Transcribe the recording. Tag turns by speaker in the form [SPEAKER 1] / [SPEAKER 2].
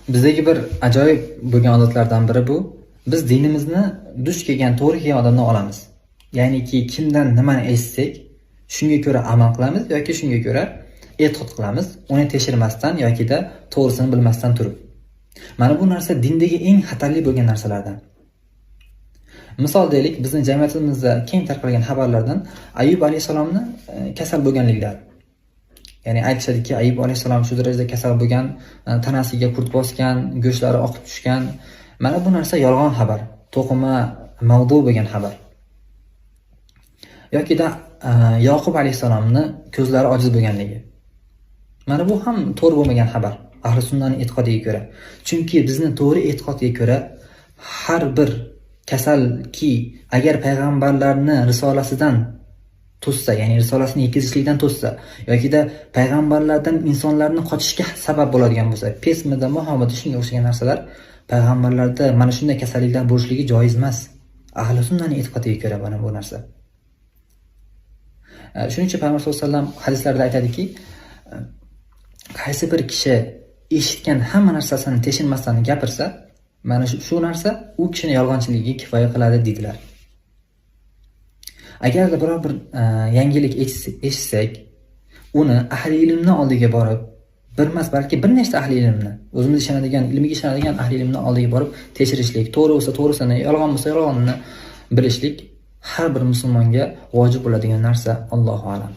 [SPEAKER 1] Bizdagi bir ajoyib bo'lgan odatlardan biri bu, biz dinimizni duch kelgan, to'g'ri kelgan odamdan olamiz. Ya'niki kimdan nimani eshitsak, shunga ko'ra amal qilamiz yoki shunga ko'ra e'tiqod qilamiz, uni tekshirmasdan yokida to'g'risini bilmasdan turib. Mana bu narsa dindagi eng xatarli bo'lgan narsalardan. Misol deylik, bizni jamiyatimizda keng tarqalgan xabarlardan Ayyub alayhissalomni kasal bo'lganliklari. Ya'ni aytishadiki, Ayyub alayhissalom shu darajada kasal bo'lgan, tanasiga qurt bosgan, go'shtlari oqib tushgan. Mana bu narsa yolg'on xabar, to'qima mavdu bo'lgan xabar. Yokida Yoqub alayhissalomni ko'zlari ojiz bo'lganligi. Mana bu ham to'g'ri bo'lmagan xabar ahli sunnaning e'tiqodiga ko'ra. Chunki bizni to'g'ri e'tiqodga ko'ra har bir kasalki agar payg'ambarlarni risolasidan to'ssa, ya'ni risolasini yetkazishlikdan to'ssa yokida payg'ambarlardan insonlarni qochishga sabab bo'ladigan bo'lsa, pesmida, muhammada shunga o'xshagan narsalar, payg'ambarlarda mana shunday kasalliklar bo'lishligi joiz emas. Ahli sunnaning e'tiqodiga ko'ra mana bu narsa. Shuning uchun payg'ambar sollallohu alayhi vasallam hadislarda aytadiki, qaysi bir kishi eshitgan hamma narsasini tekshirmasdan gapirsa, mana shu narsa u kishini yolg'onchiligiga kifoya qiladi deydilar. Agarda biror bir yangilik eshitsak, uni ahli ilmni oldiga borib, bir emas, balki bir nechta ahli ilmni, o'zimiz ishonadigan, ilmiga ishonadigan ahli ilmni oldiga borib tekshirishlik, to'g'ri bo'lsa to'g'risini, yolg'on bo'lsa yolg'onini bilishlik har bir musulmonga vojib bo'ladigan narsa. Allohu a'lam.